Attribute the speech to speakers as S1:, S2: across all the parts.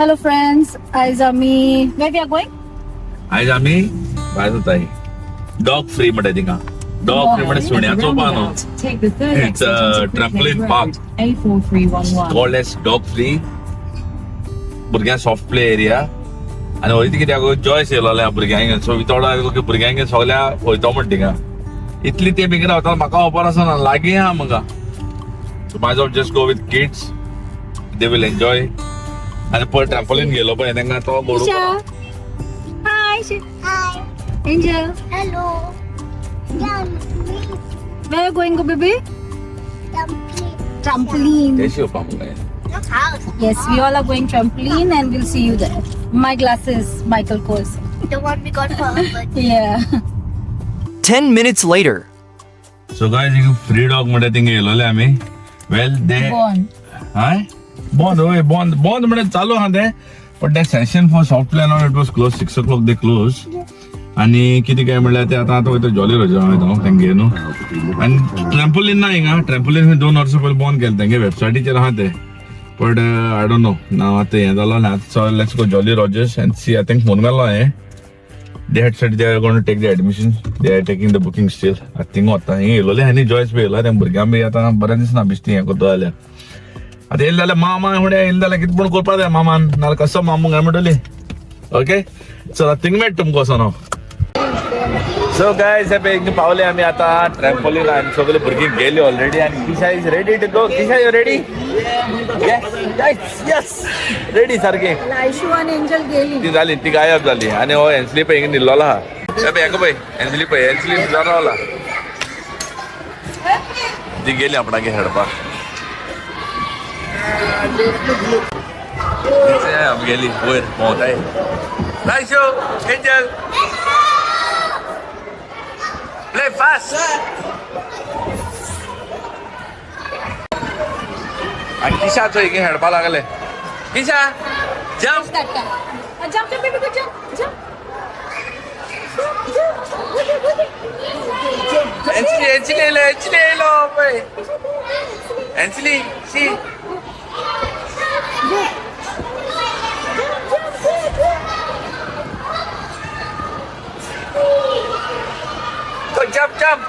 S1: Hello friends, आयज आमी where we are going?
S2: आयज आमी भायर वताय डॉग फ्री म्हणटा थिंगा. डॉग फ्री म्हणजे
S3: At the
S2: सुण्याचो पा न्हू.
S3: roundabout, take the third
S2: It's
S3: exit
S2: a
S3: onto Crickhead
S2: trampoline
S3: Road,
S2: park.
S3: A4311.
S2: Called as dog free. भुरग्यांक सॉफ्ट प्ले एरिया. आनी वयता कित्याक जॉयस येयलोलें भुरग्यांक. सो वितोडो आयलो की भुरग्यांक सगळ्या वयतो म्हण थिंगा. इतली ते बेगीन रावता म्हाका खबर आसना लागीं आहा म्हाका. So might just go with kids, they will enjoy. आनी पळय ट्रॅम्पोलीन गेलो पळय तांकां तो गोडू.
S1: Isha. Hi.
S4: Hi.
S1: Angel.
S4: Hello. Yeah, me.
S1: Where are you going, baby?
S4: Dumpling.
S1: Trampoline.
S2: ते शिवपा म्हाका.
S4: House.
S1: Yes, we all are going trampoline and we'll see you there. My glasses, Michael Kors.
S4: The one we got for our birthday.
S1: Yeah.
S5: 10 minutes later.
S2: So guys, free dog म्हणटा थिंगा येयलोले आमी. Well they
S1: Born.
S2: हाय बंद हय बंद बंद म्हणजे चालू आहा ते, but that session for soft play it was close. 6 o'clock they close. आनी कितें काय म्हणल्यार ते आतां आतां वयता जॉली रोजा वयता तेंगे न्हू. आनी ट्रॅम्पोलीन ना हिंगा. ट्रॅम्पोलीन 2 वर्सां पयलीं बंद केलें तेंगे वेबसायटीचेर आहा ते, but I don't know ना आतां हें जालो ना. So let's go Jolly Rogers and see. I think phone घालो हांवें. They had said they are gonna take the admission, they are taking the booking still. आतां थिंगा वता. हिंगा येयलोले आनी जॉयस बी येयलो. तें भुरग्यांक बी आतां बरें दिसना बेश्टी हें करता जाल्यार. आतां येयलें जाल्यार मामा फुडें येयलें जाल्यार कितें पूण करपा जाय मामान, नाल्यार कसो मामू काय म्हणटली. ओके चला थिंग मेळटा तुमकां वचोन हांव. सो गायज, हे पळय पावले आमी आतां ट्रॅम्पोलीन आनी सगळे भुरगीं गेली ऑलरेडी आनी Kisha is ready to go. Kisha, you ready? Yes yes, ready सारकें.
S1: आयशू आणि एंजल गेली.
S2: ती झाली, ती गायब झाली. आणि हो एन्सली पळय हिंगा न्हिल्लोलो आहा. हे पळय हेका पळय, एन्सली पळय, एन्सली रावला. ती गेली आपणागे खेळपाक. गेली वयर भोंवताय. Aishu, Angel, play fast. आणि किशा चोय हिंगा खेळपाक लागले. Kisha, jump.
S1: Jump, jump, baby, go jump, jump.
S2: एन्सली, एन्सली येयलो, एन्सली येयलो पळय. एन्सली शी. Go jump, jump.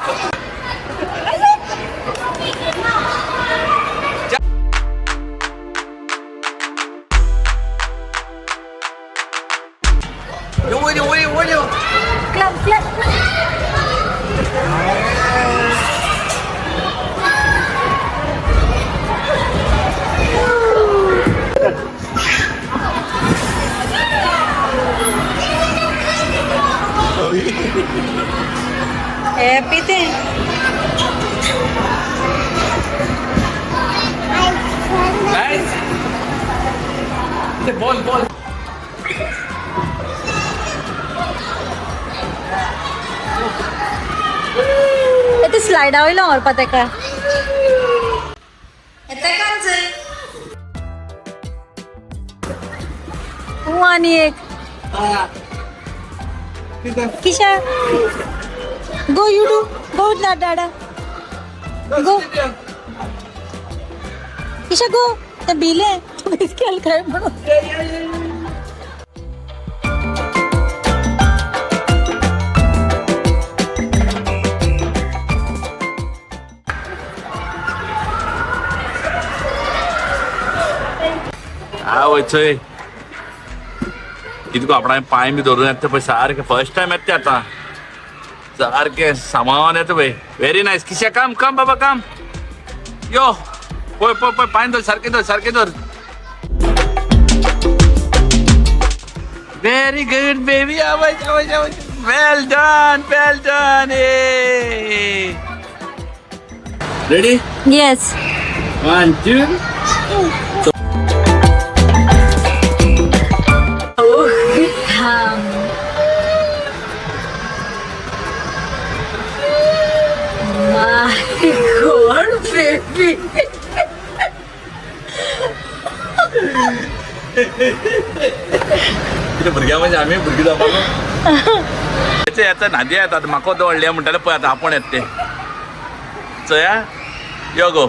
S2: Yo, वयर वयर वयर.
S1: Clap, clap. Happy ते.
S2: Nice. Ball, ball.
S1: ते स्लायडा वयलो व्हरपा तेका. तेकाच तूं आनी एक Kisha, go, you do go, Dada, go. Kisha, go. ते भिले तूं केलं काय म्हणून.
S2: हा वयचय कितको आपणा पांय बी धरून येता पळय सारकें. फर्स्ट टायम येता ते आतां सारकें सामान येता पळय. Very nice Kisha. Come come बाबा, कम यो. पळय पळय पळय, पांय धर सारकें, धर सारकें धर. Very good baby. आवाज आवाज आवाज. Well done, well done. Ready?
S1: Yes.
S2: One, two.
S1: My God, baby.
S2: कितें भुरग्यां म्हणजे आमी भुरगीं जावपाक येता. नादी येता म्हाका दवरले म्हणटाले. पळय आतां आपोण येता ते चया. यो गो.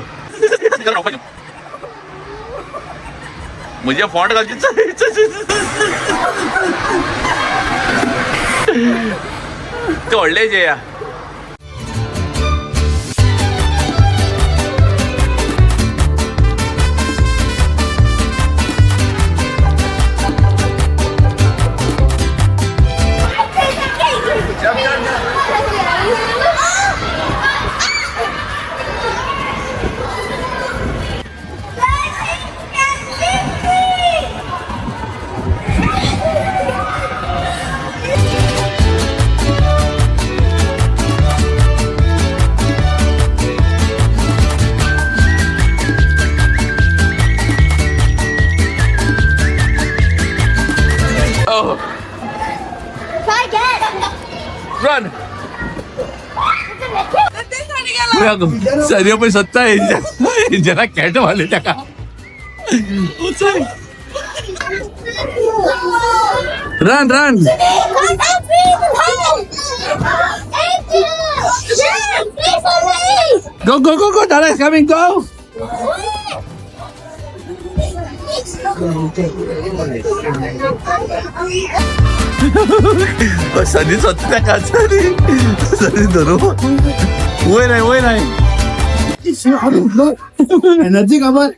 S2: म्हजे फोंड घालची. ते व्हडले जे या. Oh,
S4: Try again.
S2: Run. Sir पळय सत्ता इंजनाक कॅट मारले ताका. Run run. Go go go go, Dada is coming, go. Sunny सत्ता ताका, सनी सनी धरू वयर आहे, वयर आहे.
S6: एनर्जी खबर,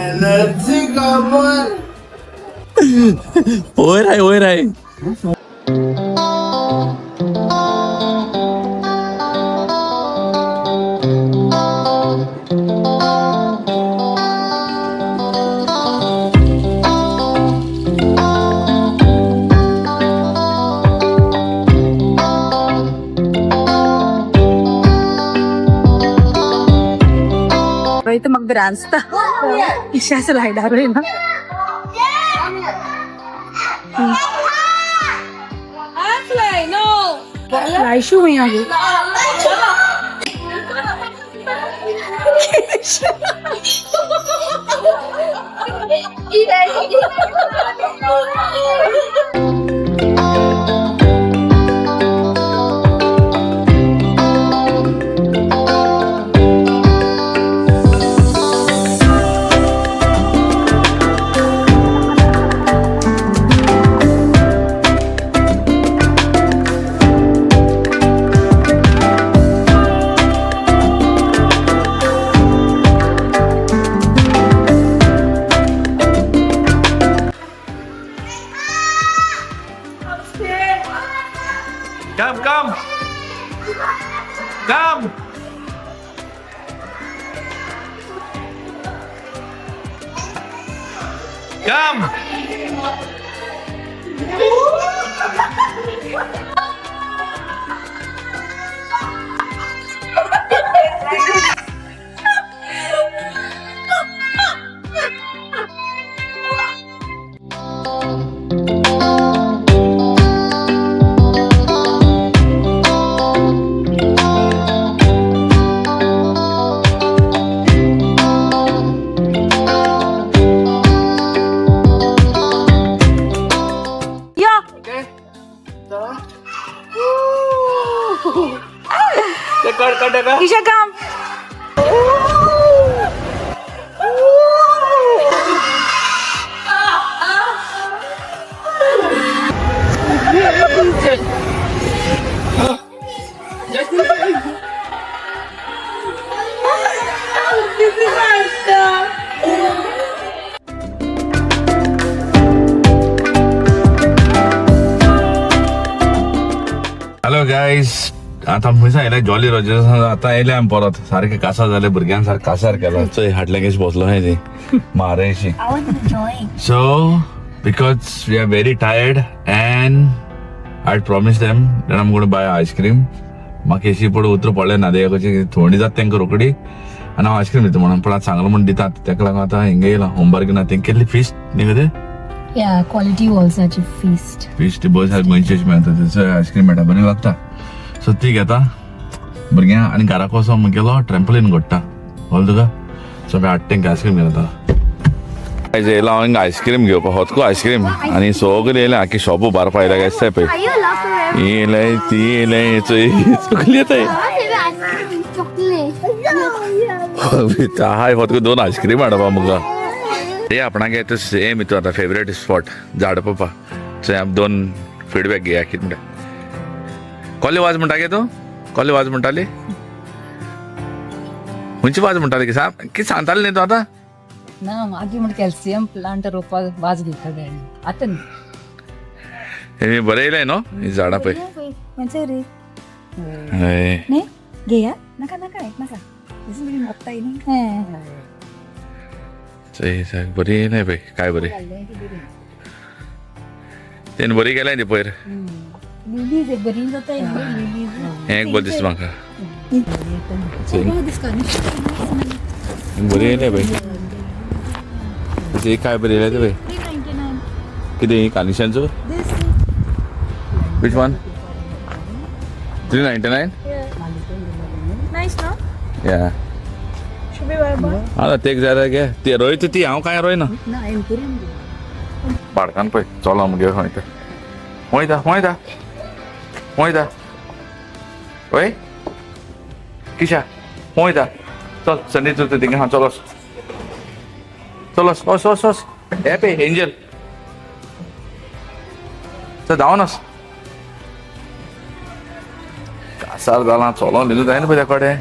S6: एनर्जी खबर.
S2: वयर आहे, वयर आहे.
S1: Ito mag-dance ta. Isya sa lahi rin. Laishu may agi.
S2: Come, come. Come. Come.
S1: Yeah. Isha, come.
S2: Hello guys, आता खंयसा येयले जॉली रॉजर्स. आतां येयले आमी परत. सारखे कासार जाले भुरग्यान, सारकें कासार केलो. चोय हाडलें कशें बसलो न्हय ती मारेशी.
S4: I was enjoying.
S2: So because we are very tired and I promise them that I'm gonna buy ice cream. म्हाका एशी पड उतर पडलें ना, ते कशें थंडी जाता तांकां रोखडी आनी हांव आयस्क्रीम दिता म्हणून. पूण आतां सांगलां म्हूण दितात, ताका लागून आतां हिंगा येयलां होमवर्क ना. तेंका केल्ली फिस्ट न्ही गो ते.
S1: Yeah, quality walls such a feast.
S2: Feast बस गोंयची अशी मेळटा, थंयसर आयस्क्रीम मेळटा, बरी लागता. सो ती घेता भुरग्यां आनी घराक वचोन म्हगेलो ट्रेम्पलीन घडटा, कळ्ळें तुका. सो आमी हाडटा तेंकां आयस्क्रीम घेता. आयज येयला हांव हिंगा आयस्क्रीम घेवपाक, होतको आयस्क्रीम. आनी सगळें येयलें, आख्खे शॉप उबारपा येयल्या काय दिसता पळय.
S4: Are you allowed to wear
S2: ही येयलें, ती येयलें, चोय सगळीं येताय.
S4: My favorite ice cream is chocolate.
S2: हाय फक्त दोन आयस्क्रीम हाडपा मुका. हे आपणागे तो सेम हितू आतां फेवरेट स्पॉट झाड पप्पा. थंय आमी दोन फिडबॅक घेया कितें म्हणटा. कोले वाज म्हणटा गे तूं? कोले वाज म्हणटाली? खंयची वाज म्हणटाली? कितें सांगताली न्ही तूं आतां?
S1: ना, मागीर म्हण कॅल्शियम प्लांट रोवपाक वाज घेता जाय आतां न्ही.
S2: हे बरें येयलें न्हू ही झाडां पळय.
S4: म्हणजे रे.
S2: हय.
S4: न्ही, घेया. नाका नाका, नाका. न्ही.
S2: चोय बरी येयलें पळय, काय बरी तेणी बरी केलाय ती पयर.
S4: लिलीज एक बरी जाता, लिलीज.
S2: हें एक बरें दिसता म्हाका. बरी येयलें पळय. तशें काय बरें येयलें तें पळय. कितें कानिशांचो? Which one? 399?
S4: Nice, no?
S2: Yeah.
S4: Should we buy one?
S2: आतां तेक जाय जाल्यार घे. ती रोयता ती, हांव कांय रोयना.
S1: ना, एम्पुरियम.
S2: पाडकान पळय चलो मुगे. वयता वयता वयता वयता. वय किशा, वयता. चल संदीप, तूं थिंगा. हा, चल चल, वच वच वच वच. हे पळय एंजल. चल, धांवन वच. कासार जाला, चलोन न्हिदूं जायना पळय त्या कडेन.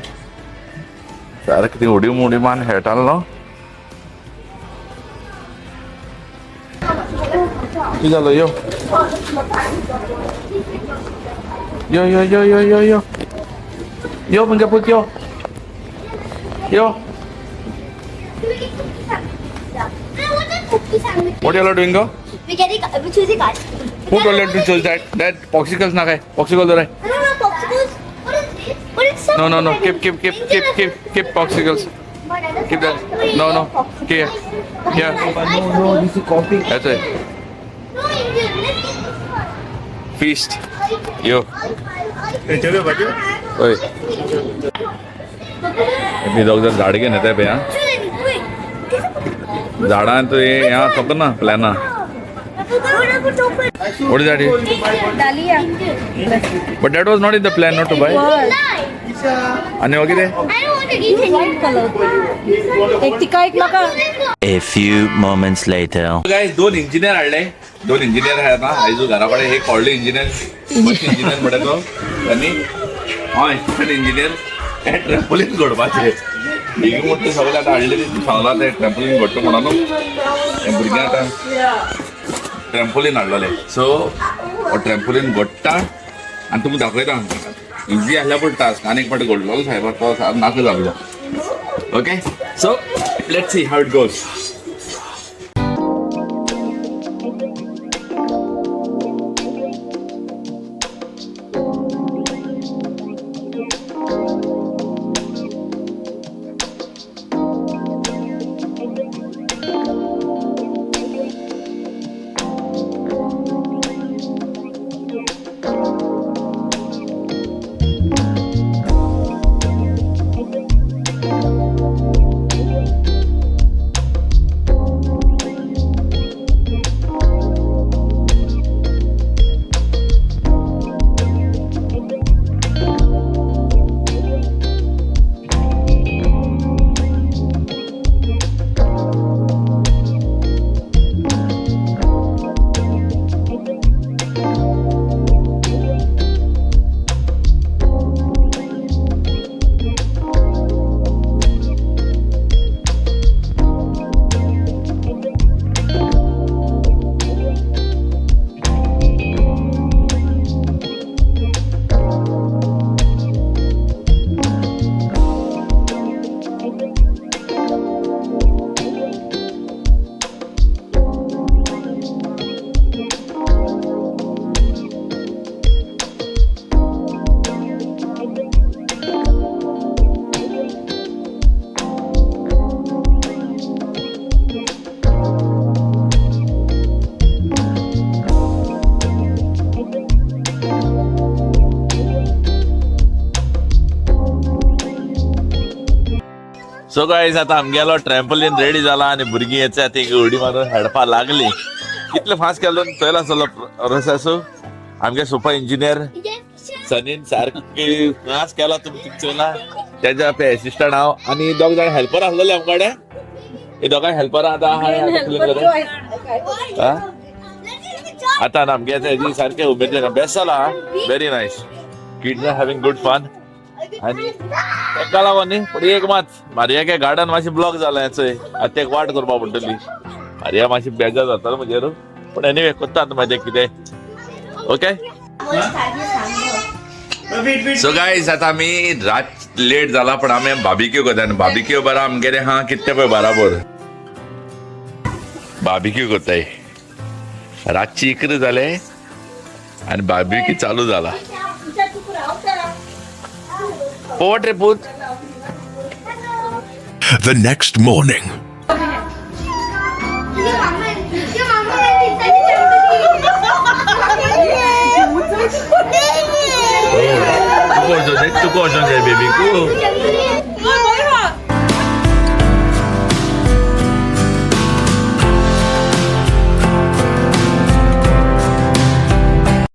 S2: सारकें ती उडी मुडी मारून खेळटालो न्हू. कितें जालो? यो यो यो यो यो यो यो यो मुगे पूत, यो यो.
S4: I want a cookie sandwich.
S2: What you are doing, go?
S4: We're choosing ice cream.
S2: Who told you to choose that? That popsicles na kai. Popsicle do.
S4: I don't want popsicles. What is this? What is
S2: No, no, no. Keep, keep, keep, keep, keep, keep popsicles. Keep that. No, no. Here. Here.
S6: No, this is coffee.
S2: That's it.
S4: No, Indian. Let's get this one.
S2: Feast. Yo. ओय. मी दोग जण झाड घेवन येता पळय. हा, झाडां तूं हें खबर ना प्लॅना. What is that?
S1: Dahlia.
S2: But that was not in the plan, not to buy. आनी हो कितें?
S4: I don't want to eat any.
S1: White colour एक तिका, एक म्हाका.
S5: A few moments later.
S2: Guys, दोन इंजिनियर हाडले. दोन इंजिनियर आहात. हा, आयज घरा कडेन एक व्हडलो इंजिनियर, फर्स्ट इंजिनियर म्हणटा तो आनी हय इंजिनियर हे ट्रॅम्पोलीन घडपाचे. बेगीन मोठे सगळे आतां हाडले, सांगला ते ट्रॅम्पोलीन घडटा म्हणून. हे भुरगे आतां ट्रॅम्पोलीन हाडलेले. सो हो ट्रॅम्पोलीन घडटा आनी तुमकां दाखयता. इजी आसल्या पण टास्क आनी एक फावटी घडलो सायबा, तो नाका जाल्लो. Okay, so let's see how it goes. So guys, आता आमगेलो ट्रॅम्पोलिन रेडी जाला आनी भुरगीं येता ती उडी मारून हेडपा लागली. कितले फास्ट केलो चोयला सगलो प्रोसेस. आमगे सुपर इंजिनियर सनीन सारकी फास्ट केला. तुमी चोयला. तेज्या पे एसिस्टंट हांव आनी दोग जाण हेल्पर आसलेले आमकडे. हे दोगांय हेल्पर आतां आहा. आतां आमगे हेजी सारकें उमेद बेस्ट जाला. Very nice, kids are having good fun. आनी तेका लागून न्ही, पूण एक मात मारिया गार्डन मातशें ब्लॉक जालें चोय. आतां तेक वाट करपा पडटली. मारिया मातशी बेजार जातालो म्हजेर, पूण एनिवे कोत्ता आतां मागीर कितें. ओके, सो गायज, आता आमी रात लेट जाला, पण आमी बार्बिक्यू करता आनी बार्बिक्यू बरा आमगेले हा कितले पळय बराबर बार्बिक्यू करताय. रातची 11 जाले आनी बार्बिक्यू चालू जाला. पोवट रे पूत.
S7: The next morning.
S2: तुका वचोन जाय, तुका वचोन जाय बेबी.